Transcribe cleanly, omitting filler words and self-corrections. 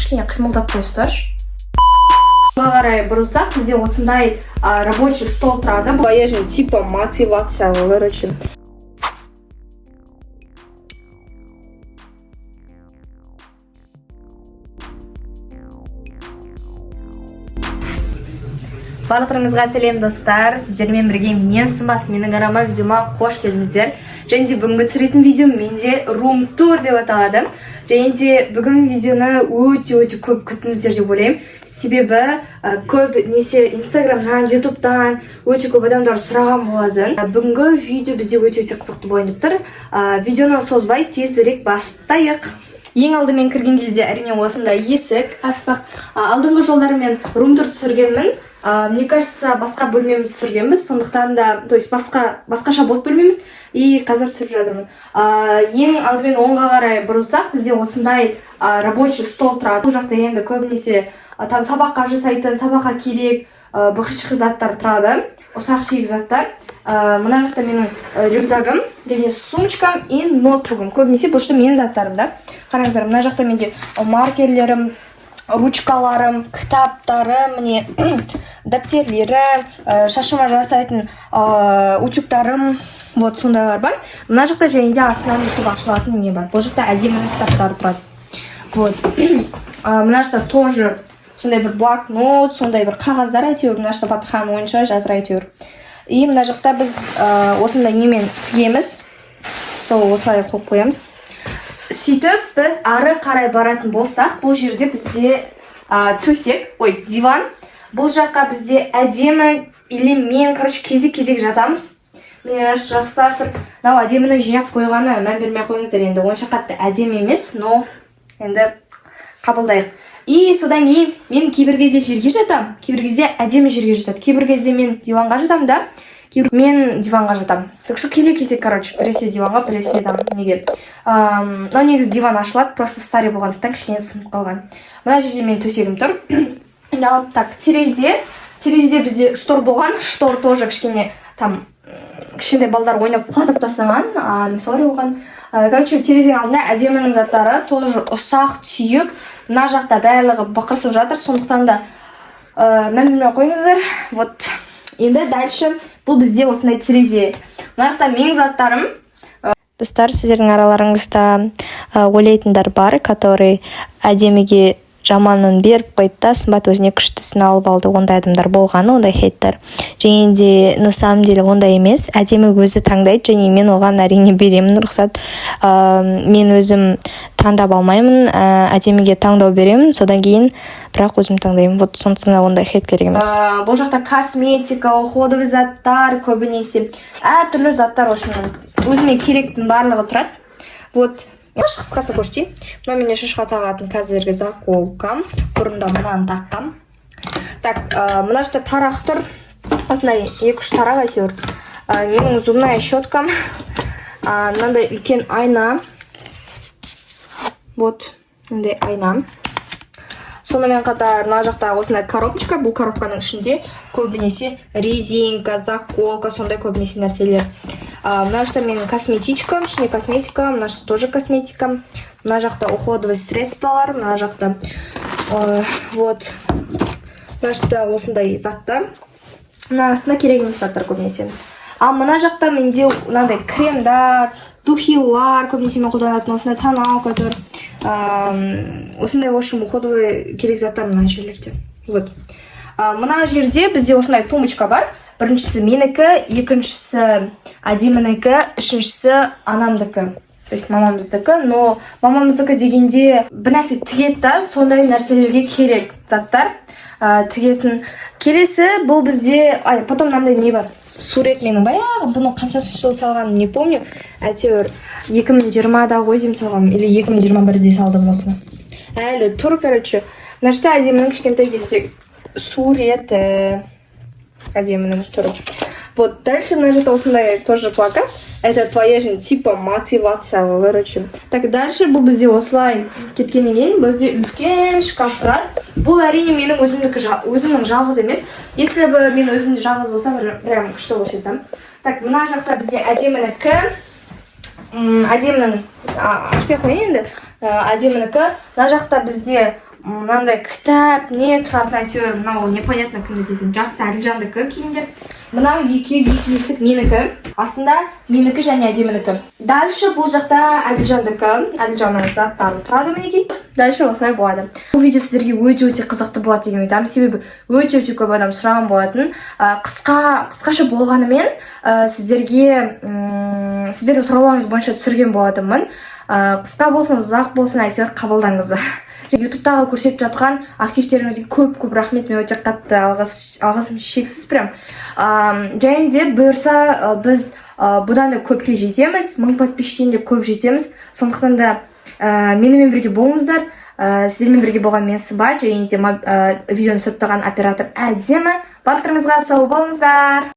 Кішкене қимылдатпай ұсташы. Қарай бұрылсақ, бізде осындай рабочий стол тұрады. Бұл типа мотивация ғой, короче. Барлықтарыңызға сәлем, достар! Сіздермен бірге мен, Сымбат. Менің арнама, видеома қош келдіңіздер. Және де бүгінгі түсіретін видеом менде рум тур деп аталады. Және де бүгін видеоны өте өте көп күттіңіздер деп ойлаймын, себебі көбінесе Инстаграмнан, Ютубтан өте көп адамдар сұраған болатын. Бүгінгі видео бізде өте өте қызықты болайын деп тұр. Видеоны созбай, тезірек бастайық. Ең алдымен кірген кезде, әрине, осындай есік, аппақ. Алдыңғы жолдары мен рум тур түсіргенмін. Мне кажется, басқа бөлмеміз түсіргенбіз, сондықтан да, то есть басқаша болды бөлмеміз, и қазір түсіріп жатырмын. Ең алдымен оңға қарай бұрылсақ, бізде осындай рабочий стол тұрады. Бұл жақта енді көбінесе там сабаққа жасайтын, сабаққа керек бықы заттар тұрады, ұсақ түйек заттар. Мына жақта менің рюкзагым және сумочкам и ноутбугым. Көбінесе бұл жерде менің заттарым да. Қараңыздар, мына жақта менде маркерлерім, ручкаларым, кітаптарым, міне, дәптерлерім, шашыма жасайтын утюгтарым, вот сондайлар бар мына жақта. Және де астынан бүйтіп ашылатын не бар, бұл жақта әдемі кітаптар тұрады. Вот. Мына жақта тоже сондай бір блокнот, сондай бір қағаздар әйтеуір. Мына жақта Батырхан ойынша жатыр әйтеуір. И мына жақта біз осындай немен тігеміз, сол осылай қойып қоямыз. Сөйтіп, біз ары қарай баратын болсақ, бұл жерде бізде төсек, ой, диван. Бұл жаққа бізде әдемі или мен, короче, кезек кезек жатамыз. Міне, жастар тұр. Мынау әдеміні жинап қойғаны, мән бермей ақ қойыңыздар енді, онша қатты әдемі емес, но енді қабылдайық. И содан кейін мен кейбір кезде жерге жатамын, кейбір кезде әдемі жерге жатады, кейбір кезде мен диванға жатамын да, кейбір мен диванға жатамын. Так что кезек кезек, короче, біресе диванға, біресе там неге. Мынау негізі диван ашылады, просто старый болғандықтан кішкене сынып қалған. Мына жерде менің төсегім тұр. Ал, так, терезе. Терезеде бізде штор болған, штор тоже кішкене там кішкентай балдар ойнап, құлатып тастаған, I'm sorry оған. Короче, терезенің алдында әдемінің заттары, тоже ұсақ түйек. Мына жақта барлығы бықырсып жатыр, сондықтан да мән бермей ақ қойыңыздар. Вот, енді дальше бұл бізде осындай терезе. Мына жақта менің заттарым. Достар, сіздердің араларыңызда ойлайтындар бар, который әдеміге жаманын беріп қойды да, Сымбат өзіне күштісін алып алды. Ондай адамдар болған, ондай хейттер. Және де на самом деле ондай емес, әдемі өзі таңдайды және мен оған, әрине, беремін рұқсат. Мен өзім таңдап алмаймын, әдеміге таңдау беремін, содан кейін бірақ өзім таңдаймын. Вот, сондықтан да ондай хейт керек емес. Бұл жақта косметика, уходовый заттар, көбінесе әртүрлі заттар, в общем, өзіме керектің барлығы тұрады. Вот, қысқасы көрсетейін. Мынау менде шашқа тағатын қазіргі заколкам, бұрында мынаны таққам. Так, мына жақта тарақ тұр, осындай екі үш тарақ әйтеуір. Менің зубная щеткам, мынандай үлкен айна, вот мындай айна. Сонымен қатар мына жақта осындай коробочка. Бұл коробканың ішінде көбінесе резинка, заколка, сондай көбінесе нәрселер. Мына жақта менің косметичкам, ішінде косметика. Мына жақта тоже косметика, мына жақта уходовый средстволар, мына жақта вот мына жақта осындай заттар, мына астында керек емес заттар көбінесе. Ал мына жақта менде мынандай кремдар, духилар, көбінесе мен қолданатын осындай тоналка тұр. Осындай, в общем, уходовый керек заттар мына жерлерде. Вот. Мына жерде бізде осындай тумбочка бар. Біріншісі менікі, екіншісі әдемінікі, үшіншісі анамдікі, то есть мамамыздікі. Но мамамыздікі дегенде, бір нәрсе тігеді да, сондай нәрселерге керек заттар, тігетін. Келесі бұл бізде, ай, потом мынандай не бар, сурет менің баяғы. Бұны қаншасыншы жылы салғанымды не помню, әйтеуір 2020-да ғой деймін салғанмын или 2021-де салдым осыны, әлі тұр. Короче, мына жақта әдемінің кішкентай кезде суреті, әдемінің түрі. Вот, дальше мына жақта осындай тоже плакат. Это твоя жизнь, типа мотивация ғой, короче. Так, дальше бұл бізде осылай кеткеннен кейін бізде үлкен шкаф тұрады. Бұл, әрине, менің өзімдікі, өзімнің жалғыз емес. Если бы мен өзімде жалғыз болса, прям күшті болушы еді да. Так, мына жақта бізде әдемінікі. Әдемінің ашпай ақ қояйын енді. Әдемінікі. Мына жақта бізде Мынандай кітап не тұратын, әйтеуір. Мынау непонятно кімдікі екенін. Жақсы, Әділжандікі киімдер. Мынау екеуі, екі есік менікі, астында менікі және Әдемінікі. Дальше бұл жақта Әділжандікі, Әділжанның заттары тұрады, мінекей. Дальше осылай болады. Бұл видео сіздерге өте өте қызықты болады деген ойдамын, себебі өте өте көп адам сұраған болатын. Қысқаша болғанымен, сіздерге сіздердің сұрауларыңыз бойынша түсірген болатынмын. Қысқа болсын, ұзақ болсын, әйтеуір қабылдаңыздар. Ютубтағы көрсетіп жатқан активтеріңізге көп көп рахмет. Мен өте қатты алғысым шексіз прям. Және де бұйырса, біз бұдан да көпке жетеміз, 1000 подписчиктен де көп жетеміз. Сондықтан да менімен бірге болыңыздар. Сіздермен бірге болған мен, Сымбат, және де видеоны түсіріп тұрған оператор Әдемі. Барлықтарыңызға сау болыңыздар.